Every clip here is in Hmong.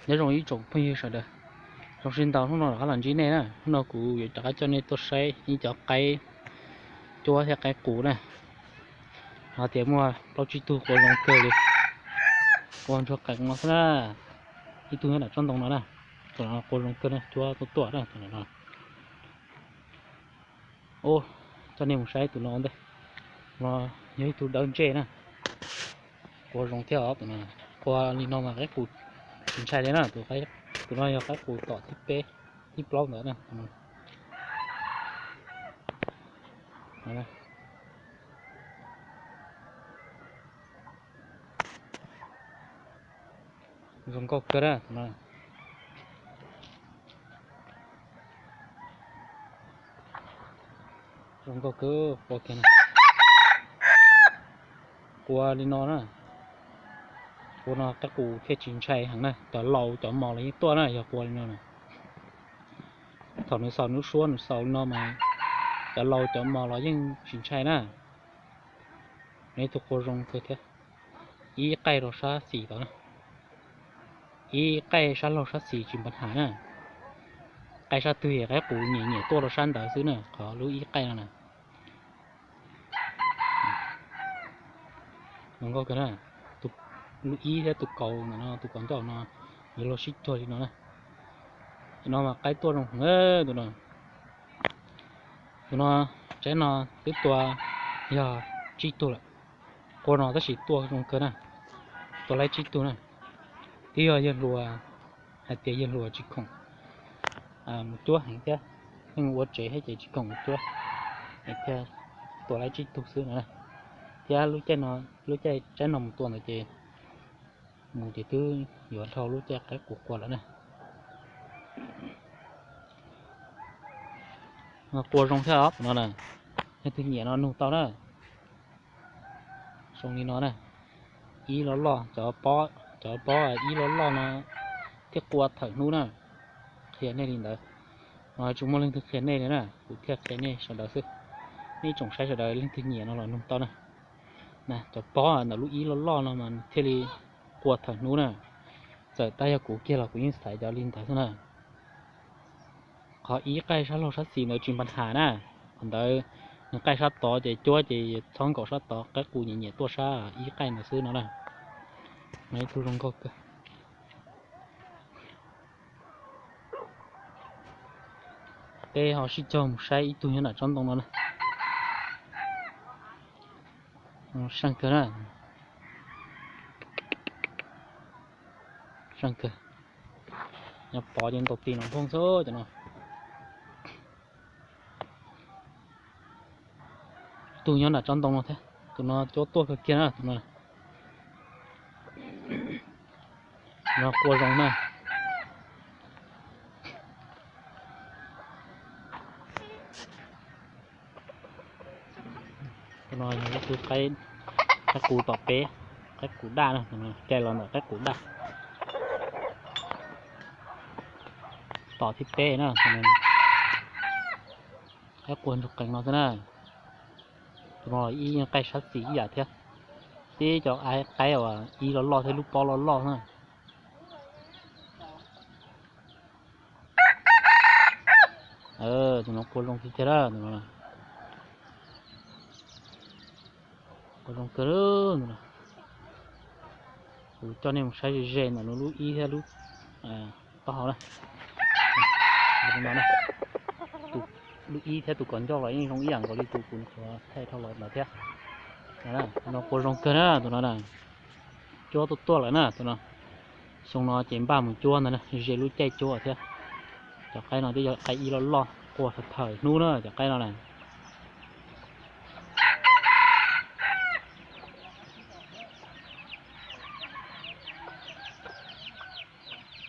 Nyob zoo ib tsoom phooj ywg sawv daws, zoo siab ntau hnub no rov qab los ntsib nej na. Hnub no kuv yuav rov qab coj nej tuaj saib ib cov qaib cuab thiab qaib qus na. Hais tias muaj plaub tsib tug qua zoo kawg li, qua ntsuag qees no xwb na. Ib tug nyob nram tsob ntoo no na, tus no qua zoo kawg na, cuab tuaj tuaj na tus no. Ub, coj nej mus saib tus no ua ntej. No yog ib tug dawb ntsej na, qua zoo thiab os tus no. Qua li no mas qaib qus tsis ntshai li na, tus no yog qaib qus tom thib peb, thib plaub ntawd na. Zoo nkauj kawg na tus no. Zoo nkauj kawg, qua kiag na. Qua li no na, qua no qaib qus thiaj tsis ntshai heev na, cov laus cov mos los yeej tuaj na yog qua li no na. Thaum nws xaus nws lub suab nws xaus li no mas cov laus cov mos los yeej tsis ntshai na. Nws ib tug qua zoo kawg thiab. Ib qaij rau sab xis tod na, ib qaij sab laug sab xis tsis npa has na. Qaij sab twg es qaib qus nyiam nyiam tuaj rau sab ntawd xwb na, qhov lub ib qaij no na. Zoo nkauj kawg na. Lub ib thiab tus kaus ntawm no, tus kaus ncauj no yuav luag sib cuag li no na. Tus no mas qaib tuaj zoo heev tus no. Tus no, tsaib no twb tua yog tsib tug lawm. Qua no tab sis tuaj zoo kawg na, tua laib tsib tug na. Twb yog yawg hluas, hais tias yawg hluas tsis khoom mus cuab heev thiab, yeej ua tsev thiab ces tsis khoom mus cuab, thiaj tua laib tsib tug xwb no. Thiab lub caij no, lub caij tsaib no mus tua ntawd ces mus ces twb yuav dhau lub caij qaib qus qua lawm na. Qua zoo thiab os no na. Leej twg nyiam no nug tau na. Zoo li no na, ib loj loj, cov pob, cov pob ib loj loj no thiaj qua thawm hnub na. Qhia nej li ntawd, tsis muaj leej twg qhia nej li na, kuv thiaj qhia nej sawv daws xwb. Nej tsoom saib sawv daws leej twg nyiam no los nug tau na. Cov pob ntawm lub ib loj loj no mas thiaj li qua thawm hnub na. Txawm tab yog kuv kiag los kuv yeej xaiv cov li ntawd xwb na. Qhov ib qaij sab laug sab xis ntawd tsis npa has na. Qhov ntawd nws qaij sab tod ces cuab ces txhob nkaum sab tod, qaib qus nyiam nyiam tuaj sab ib qaij ntawd xwb no na. Ib tug zoo nkauj kawg. Peb ho sib cog mus saib ib tug nyob nram tsob ntoo no na. Seej kawg na. Seej kawg. Nyob pov ces ntaus tis no nphooj xwb cov no. Tus nyob nram tsob ntoo no thiab, tus no cuab tuaj kawg kiag na tus no. No qua zoo na. Tus no yog ib tug qaib qus tom peb, qaib qus daj na, caij los ntawm qaib qus daj. Tom thib peb na, qaib qua ntsuag qees no xwb na. Tus no ib qaij sab xis ib yam thiab. Tib cov qaib uas ib loj loj thiab lub pob loj loj na. Tus no qua zoo tiag tiag, tus no qua zoo kawg. Kuv coj nej mus saib ze ze ntawm nws lub ib thiab lub taub hau na. Lub ib thiab tus kaus ncauj los yeej zoo ib yam nkaus li tus kuv thaij dhau los ntawd thiab. No qua zoo kawg na tus no na. Cuab tuaj tuaj lawm na tus no. Xyoo no ces npaj mus cuab ntag na, ze lub caij cuab thiab. Cov qaib no twb yog qaib ib loj loj qua thawm hnub na cov qaib no na.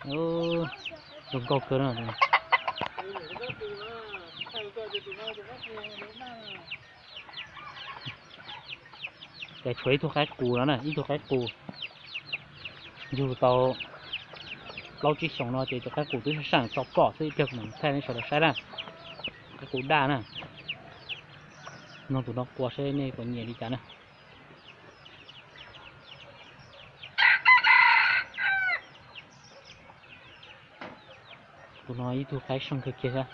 Zoo nkauj kawg na. Ces tshuav ib tug qaib qus no na, ib tug qaib qus yug tau plaub tsib xyoos no ces tus qaib qus twb saj saj tso pom xwb, ib pliag kuv mam thaij nej sawv daws saib na. Qaib qus daj na. Nug tus no qua seb nej puas nyiam li cas na. Tus no ib tug qaib seej kawg kiag thiab.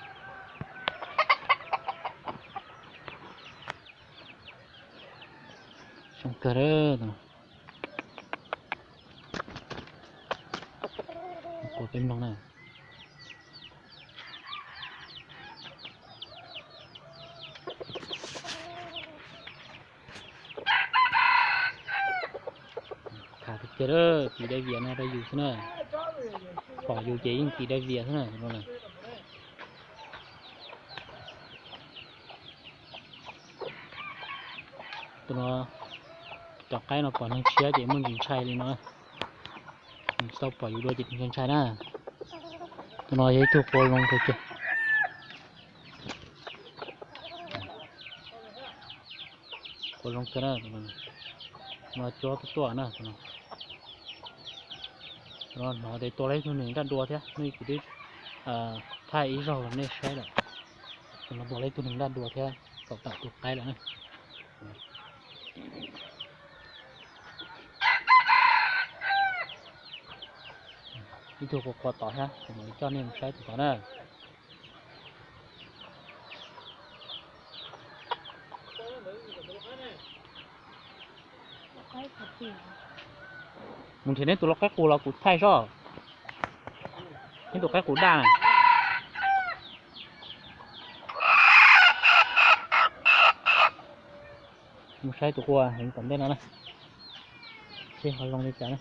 Seej kawg, qhuas peb mloog na. Tham tiag tiag, tis dai vias no rau yus xwb na. Pom yus ces yeej tis dai vias xwb na. Tus no, cov qaib no pom neeg tshiab ces muaj ntsis ntshai li no. Tsis tau pom yus dua ces ntshai ntshai na. Tus no yog ib tug qua zoo kawg kiag. Qua zoo kawg na. No cuab tuaj tuaj na. Tus no hnov tias tua tau ib tug neeg nraj dua thiab, nej kuv twb thaij ib zaug rau nej saib lawm. Tus no tua tau ib tug neeg nraj dua thiab, tau tam tus qaib lawm na. Ib tug qua qua tod thiab, kuv mam li coj nej mus saib tus tod na. Mus nrhiav neb tus lau qaib qus los kuv thaij soj. Neb tus qaib qus daj na. Mus saib tus qua heev tom ntej no na, seb ho zoo li cas na.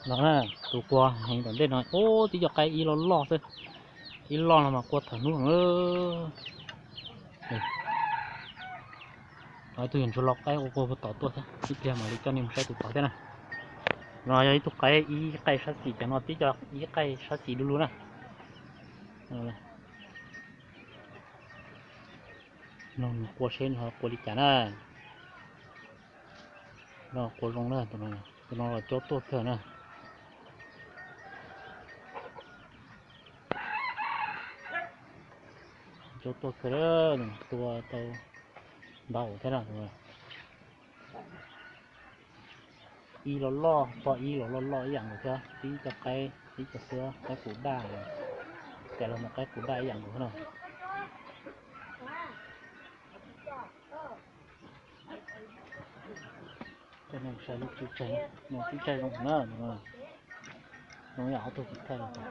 No na, tus qua heev tom ntej no, ub, tib co qaib ib loj loj xwb. Ib loj no mas qua thaum hnub heev. Ib tug yuav ntsuag lau qaib qua qua puag tod tuaj thiab, ib pliag mam li coj nej mus saib tus tod thiab na. No yog ib tug qaib ib qaij sab xis, cov no tib co ib qaij sab xis du lug na. Mloog nws qua seb nws ho qua li cas na. No qua zoo na, tus no los cuab tuaj kawg na. Cuab tuaj kawg, tua tau ntau thiab na. Ib los loj, pog ib los loj loj ib yam nkaus thiab, tib co qaib, tib co xwb, qaib qus daj, cas los mus qaib qus daj ib yam nkaus thiab na. Coj nej saib lub tswb tsaig, lub tswb tsaig zoo na, zoo yam ob tug kuv thaij los tod.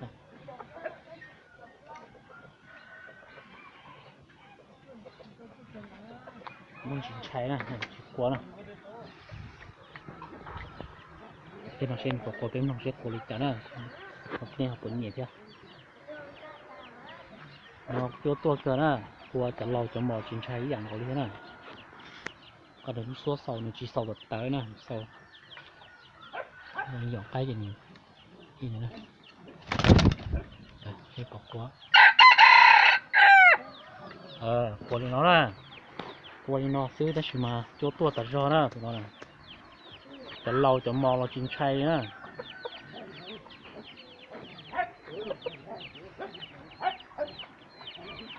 Muaj ntsis ntshai na, tsis qua na. Tej no seb nws puas qua peb mloog seb qua li cas na, ho nej ho puas nyiam thiab. No cuab tuaj kawg na, qua cov laus cov mos tsis ntshai ib yam nkaus li thiab na. Qhov ntawd lub suab xaus nws tsis xaus tawv tawv na, xaus yom qaib ces nws qua, qua li no na, qua li no xwb tab sis mas cuab tuaj tas zog na tus no. Cov laus cov mos los tsis ntshai li na.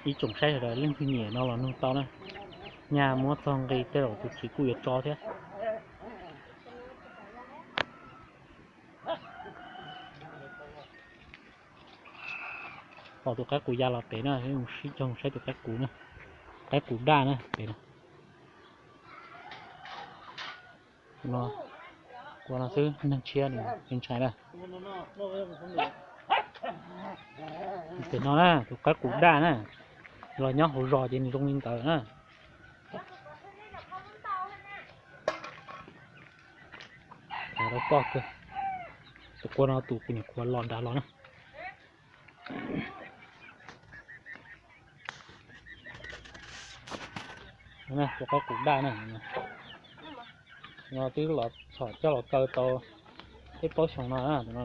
Ib tsoom saib sawv daws leej twg nyiam no los nug tau na. Nyaj muab txog nqi tej zaum tus tswv kuj yuav tso thiab. Pom tus qaib qus ya los pem na, mus sib cog saib tus qaib qus na. Qaib qus daj na pem no. No, qua no xwb neeg tshiab nws ntshai na. Pem no na tus qaib qus daj na, los nyob hauv zos ces nws zoo li ntawd na. Rau poj kawg. Tus qua no tus kuv nyuam qhuav los nrad los na. Tus qaib qus daj na, no twb los txhom coj los kaw tau peb plaub xyoos no na, tus no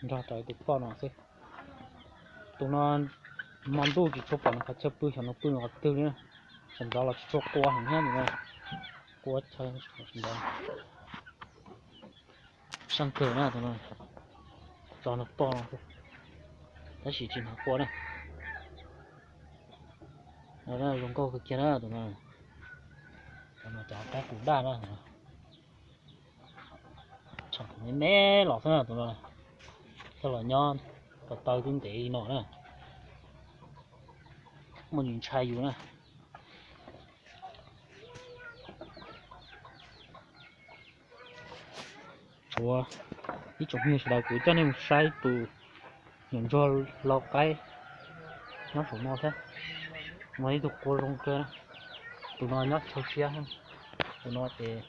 nrog rau tus poj no xwb. Tus no hmo ntuj tsis tshua pom nws qhov chaw pw, xyov nws pw nws qhov twg li na. Sawv ntxov los tsis tshua qua heev thiab, tus no qua chaw sawv ntxov. Seej kawg na tus no, tso nws poj no, tab sis tsis hnov qua na. Zoo nkauj kawg kiag na tus no. Cov qaib qus daj na, tsham me me los xwb na tus no. Coj los nyob ko taw twb ntev li no na, muaj ntsis ntshai yus na. Tshuav ib tsoom phooj ywg sawv daws, kuv coj nej mus saib tus nyuam ntsuag lau qaib nyob saum no thiab. Muaj ib tug qua zoo kawg, tus no nyob chaw siab. Tus no ces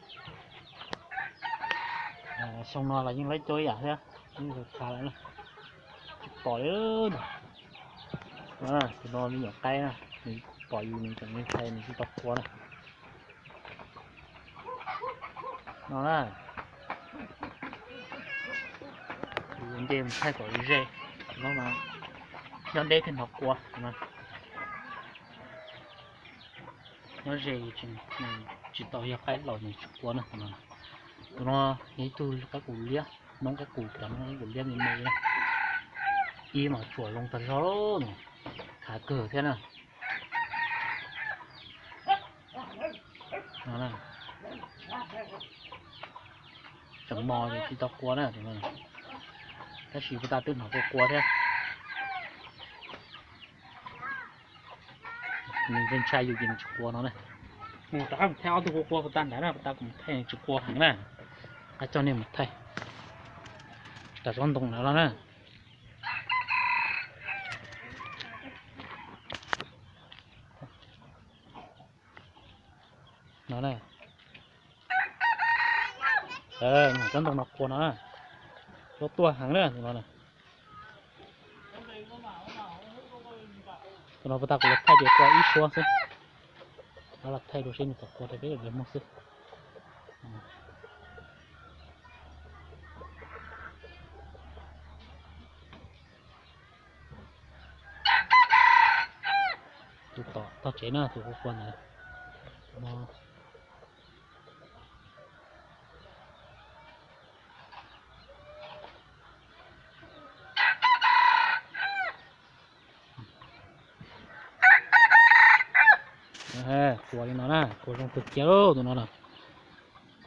xyoo no los yeej laib cuab ib yam thiab, yeej txaus tas lawm na. Tsis pom li. Tus no me nyuam qaib na, nws pom yus nws tseem ntshai nws tsis tau qua na. No na, nce mus thaij kom ze, no mas nyob deb thiaj hnov qua no. Nyob ze tsis tau yog qaib laus nws tsis qua na. Tus no yog ib tug qaib qus liab, noob qaib qus, cov noob qaib qus liab me me, ib mas tsuam zoo tag zog, khav kawg thiab na. Tseem mos tsis tau qua na, tab sis puag ta twb hnov qua qua thiab. Nws ntshai yus ces nws tsis qua no na. Rov qab mus thaij ob tug qua qua puag ta ntawd na, puag ta kuv mus thaij nws tsis qua heev na. Rov qab coj nej mus thaij tom tsob ntoo ntawd los na. No na, tsob ntoo no qua no na, tuaj tuaj heev na tus no. Tus no puag ta kuv los thaij tias qua ib suab xwb, los thaij dua seb nws puas qua rau peb ua hmoob xwb. Tus tom tog tsev na, tus qua qua ntawd. Qua li no na, qua zoo kawg kiag tus no na.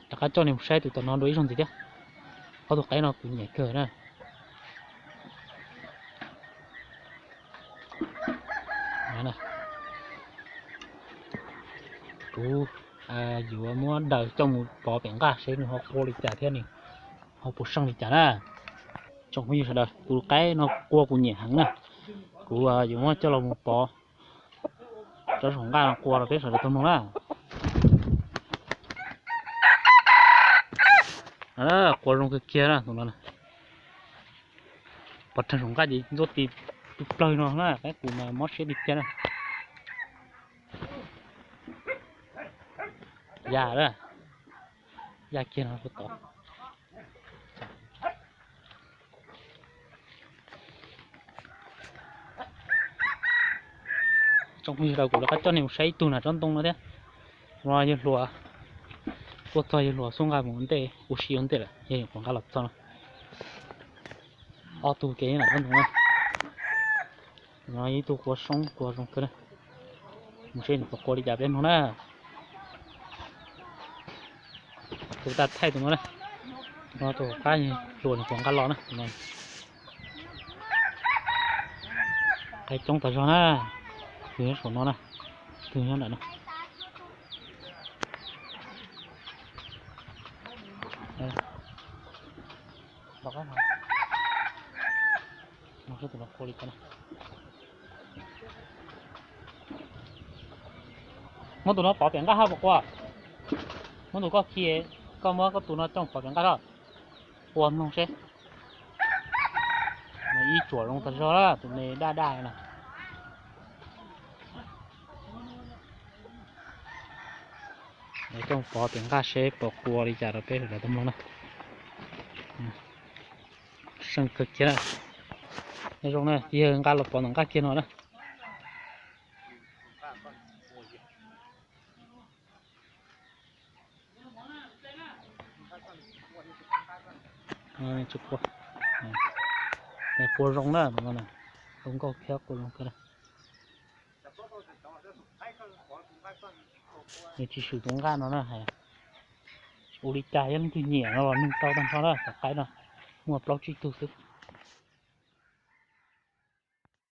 Rov qab coj nej mus saib tus tom no dua ib zaug ntxiv thiab. Ob tug qaib no kuv nyiam kawg na. Kuv yuav muab daws coj mus pov pem nqaj seb nws ho qua li cas thiab nws ho puas seej li cas na. Tsoom phooj ywg sawv daws, tus qaib no qua kuv nyiam heev na. Kuv yuav muab coj los mus pov tsob saum nqaj no qua rau peb sawv daws tau mloog na. Qua zoo kawg kiag na tus no. Pov rhees saum nqaj ces ntxuaj tis pw plawg no na, qaib qus mas mob siab tiag tiag na. Ya, ya kiag no tod. Tsoom phooj ywg, kuv rov qab coj nej mus saib ib tug na tsob ntoo no thiab. No yawg hluas, tuaj txog yawg hluas xub nqa mus ua ntej ua si ua ntej lawm, yawg nyuam qhuav nqa los txog no. Ob tug kev lam tsob ntoo na. No ib tug qua soob qua zoo kawg na. Mus seb nws puas qua li cas peb mloog na. Tus tag thaij tus no na. Tus no tus qab hluas nws puas nqa los na. Qaib coob tas zog na. Tus nyob saum no na, tus nyob nram no. Muab tus no pov pem nqaj hab puas qua? Muab tus koj khi, koj muab koj tus no coj pov pem nqaj hab, qua mloog seb. Ib tsuam zoo tag zog, tus me daj daj na. Coj pov pem nqaj seb puas qua li cas rau peb sawv daws tau mloog na. Seej kawg kiag na. Nyob zoo na, yawg nqa los pov ntawm nqaj kiag no na. Qua zoo na, zoo nkauj thiab qua zoo kawg na. Nws tsis swm tus nqaj no na, ua li cas yog leej twg nyiam no los nug tau tag nrho na, tom qaib no muaj plaub tsib tug xwb.